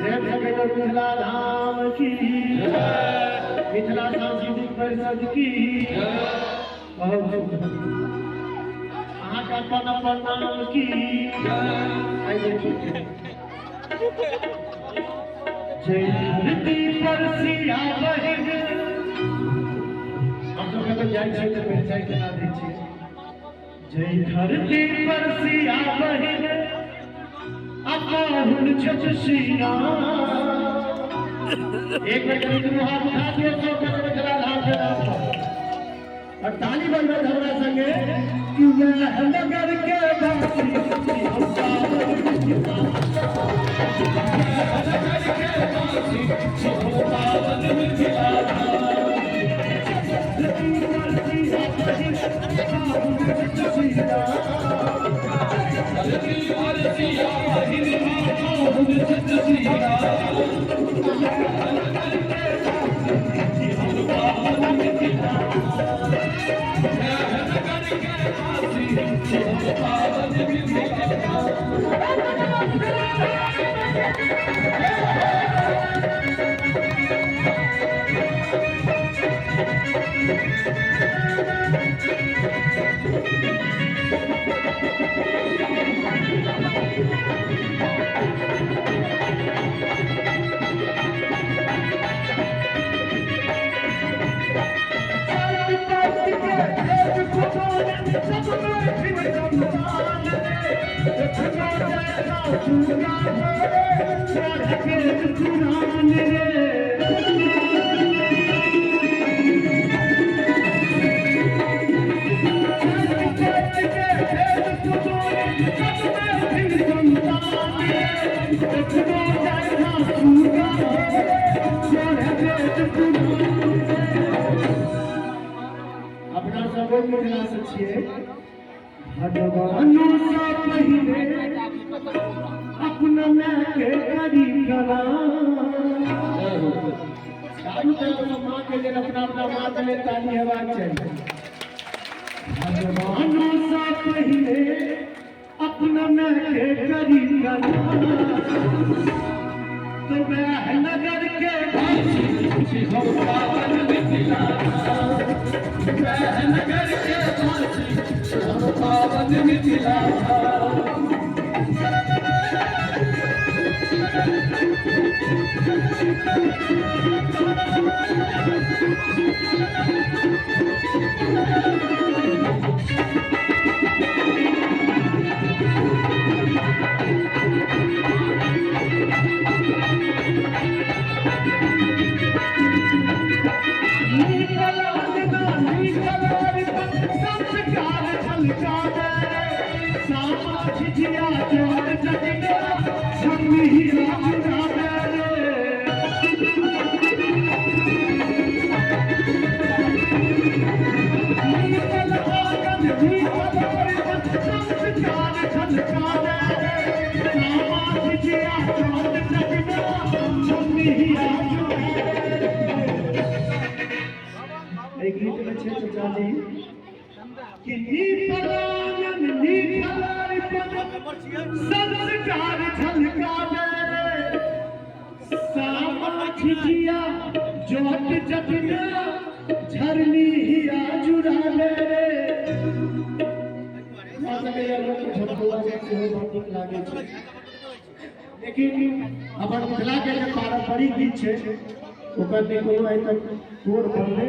प्रेम से कहियौ मिथिला धाम की, मिथिला सांस्कृतिक परिषद की। बहुत सुंदर। अहाँके अपन अपन नाम की? आइ देखियौ। जय धरती पर सिया बहिन। हम सब कतौ जाइ छियै तऽ परिचय केना दै छियै? जय धरती पर सिया बहिन अपाहुन छठ श्री राम। एक बेर कनि दुनू हाथ उठा दियौ सब कनि मिथिला धाम के नाम पर और ताली बजबैत हमरा संगे कि वैह नगर के वासी हम पावन मिथिला। नगर के वासी हम पावन मिथिला। धरती पर सिया बहिन अपाहुन छठ श्री राम। धरती पर सिया बहिन पाहुन छठ श्री राम। नगर के वासी हम पावन मिथिला। नगर के वासी हम पावन मिथिला। जाति पाति के भेद भूगोल सब मैथिल संतान रे। एखनो जयता चूड़ा रे, पढ़ वेद पुराण रे। जाति पाति के भेद भूगोल सब मैथिल संतान रे। एखनो जयता चूड़ा रे, पढ़ वेद पुराण रे। अपना सब ओहि मिथिला से छियै। भगवानो सँ पहिने अपना माय के करी प्रणाम। चारू तरफ से माँ के लेल, अपना अपना माँ के लेल ताली हेबाक चाही। भगवानो सँ पहिने अपना माय के करी प्रणाम, तो वैह नगर के वासी हम पावन मिथिला। वैह नगर के वासी हम पावन मिथिला। नीकल अंगना नीकल अरिपन संस्कार झलकावे रे। सामा झिझिया जोत जगना झरनी चुरावे रे। नीकल आंगन नीकल अरिपन संस्कार झलकावे रे। सामा झिझिया जोत जगना झरनी चुरावे रे। एहि गीत में छै चाचा जी कि नीपल आंगन नीपल अरिपन संस्कार झलकावे रे। सामा झिझिया जोत जतना झरनी हिया जुड़ावे रे। हमरा सबके लोक झमकौआ सेहो बड़ नीक लागै छै, लेकिन अपन मिथिलाके जे पारम्परिक गीत छै, ओकर नहि कोनो आइ तक तोड़ बनलै।